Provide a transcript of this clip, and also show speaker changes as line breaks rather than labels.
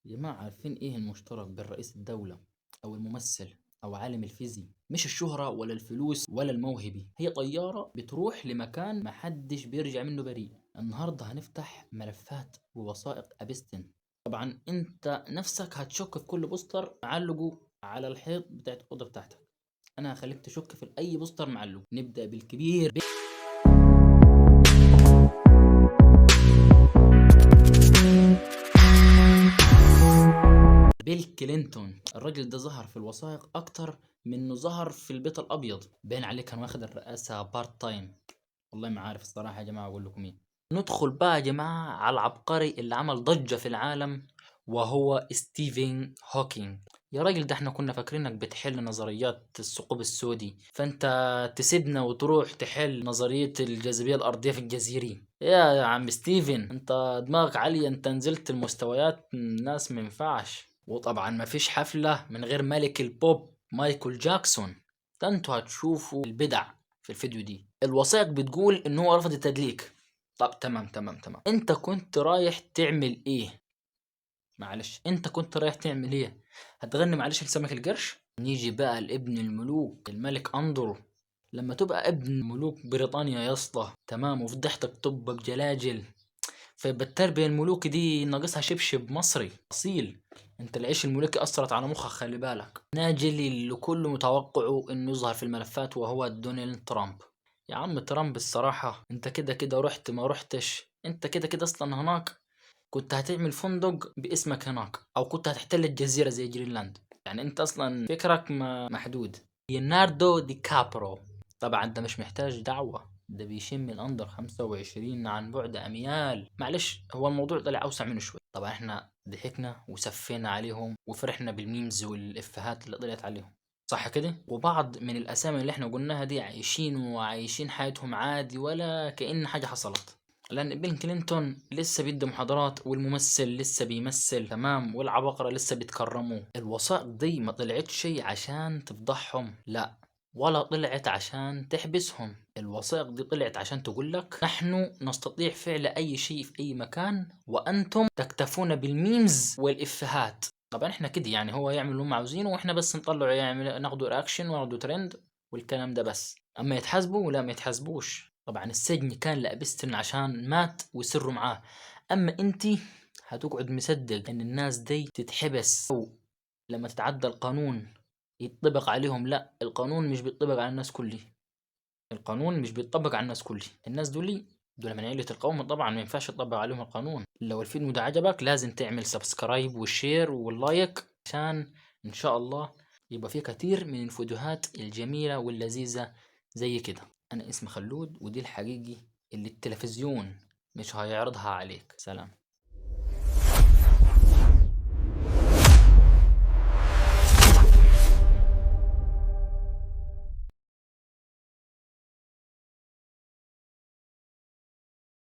يا جماعة عارفين ايه المشترك بين رئيس الدولة او الممثل او عالم الفيزياء؟ مش الشهرة ولا الفلوس ولا الموهبة، هي طيارة بتروح لمكان محدش بيرجع منه بريء. النهاردة هنفتح ملفات ووثائق أبستين. طبعا انت نفسك هتشك في كل بوستر معلقه على الحيط بتاعت الأوضة بتاعتك. انا هخليك تشك في اي بوستر معلق. نبدأ بالكبير. بيل كلينتون. الراجل ده ظهر في الوثائق اكتر من انه ظهر في البيت الابيض، باين عليه كان واخد الرئاسة part time. والله ما عارف الصراحة يا جماعة اقول لكم ايه. ندخل بقى يا جماعة على العبقري اللي عمل ضجة في العالم، وهو ستيفن هوكينج. يا راجل ده احنا كنا فاكرينك بتحل نظريات الثقوب السودي، فانت تسيبنا وتروح تحل نظرية الجاذبية الأرضية في الجزيرة. يا عم ستيفن انت دماغك عالية، انت نزلت المستويات الناس ما ينفعش. وطبعا ما فيش حفلة من غير ملك البوب مايكل جاكسون. ده انتوا هتشوفوا البدع في الفيديو دي. الوثائق بتقول ان هو رفض التدليك. طب تمام تمام تمام، انت كنت رايح تعمل ايه؟ معلش انت كنت رايح تعمل ايه؟ هتغني معلش لسمك القرش؟ نيجي بقى لابن الملوك الملك اندرو. لما تبقى ابن ملوك بريطانيا يا اسطى، تمام، وفضحتك طبك جلاجل، فيبقى التربية الملوكي دي ناقصها شبشب مصري اصيل. انت العيش الملوكي اثرت على مخك، خلي بالك. ناجلي اللي كله متوقعه انه يظهر في الملفات وهو دونالد ترامب. يا عم ترامب الصراحة انت كده كده رحت ما رحتش، انت كده كده اصلا هناك كنت هتعمل فندق باسمك هناك، او كنت هتحتل الجزيرة زي جرينلاند. يعني انت اصلا فكرك محدود. ليوناردو دي كابرو طبعا ده مش محتاج دعوة، ده بيشم الاندر 25 عن بعد اميال. معلش هو الموضوع طلع اوسع منه شوي. طبعا احنا ضحكنا وسفينا عليهم وفرحنا بال memes والافيهات اللي طلعت عليهم، صح كده؟ وبعض من الاسامي اللي احنا قلناها دي عايشين وعايشين حياتهم عادي ولا كأن حاجة حصلت. لان بيل كلينتون لسه بيدي محاضرات، والممثل لسه بيمثل، تمام، والعباقرة لسه بيتكرموا. الوثائق دي ما طلعتش عشان تفضحهم، لا، ولا طلعت عشان تحبسهم. الوثائق دي طلعت عشان تقول لك نحن نستطيع فعل اي شيء في اي مكان، وانتم تكتفون بال memes والافيهات. طبعا احنا كده يعني هو يعمل اللي هم عاوزينه واحنا بس نطلعه، يعمل ناخده reaction وناخده ترند والكلام ده بس. اما يتحاسبوا ولا ما يتحاسبوش. طبعا السجن كان لأبستن عشان مات وسره معاه، اما انتي هتقعد مصدق ان الناس دي تتحبس او لما تتعدى القانون يتطبق عليهم. لا، القانون مش بيتطبق على الناس كلي، القانون مش بيتطبق على الناس كلي. الناس دول من عيلة القوم، طبعا ما ينفعش يطبق عليهم القانون. لو الفيديو ده عجبك لازم تعمل subscribe وال share وال like، عشان ان شاء الله يبقى فيه كتير من الفيديوهات الجميلة واللذيذة زي كده. انا اسمي خلود، ودي الحقيقي اللي التلفزيون مش هيعرضها عليك. سلام.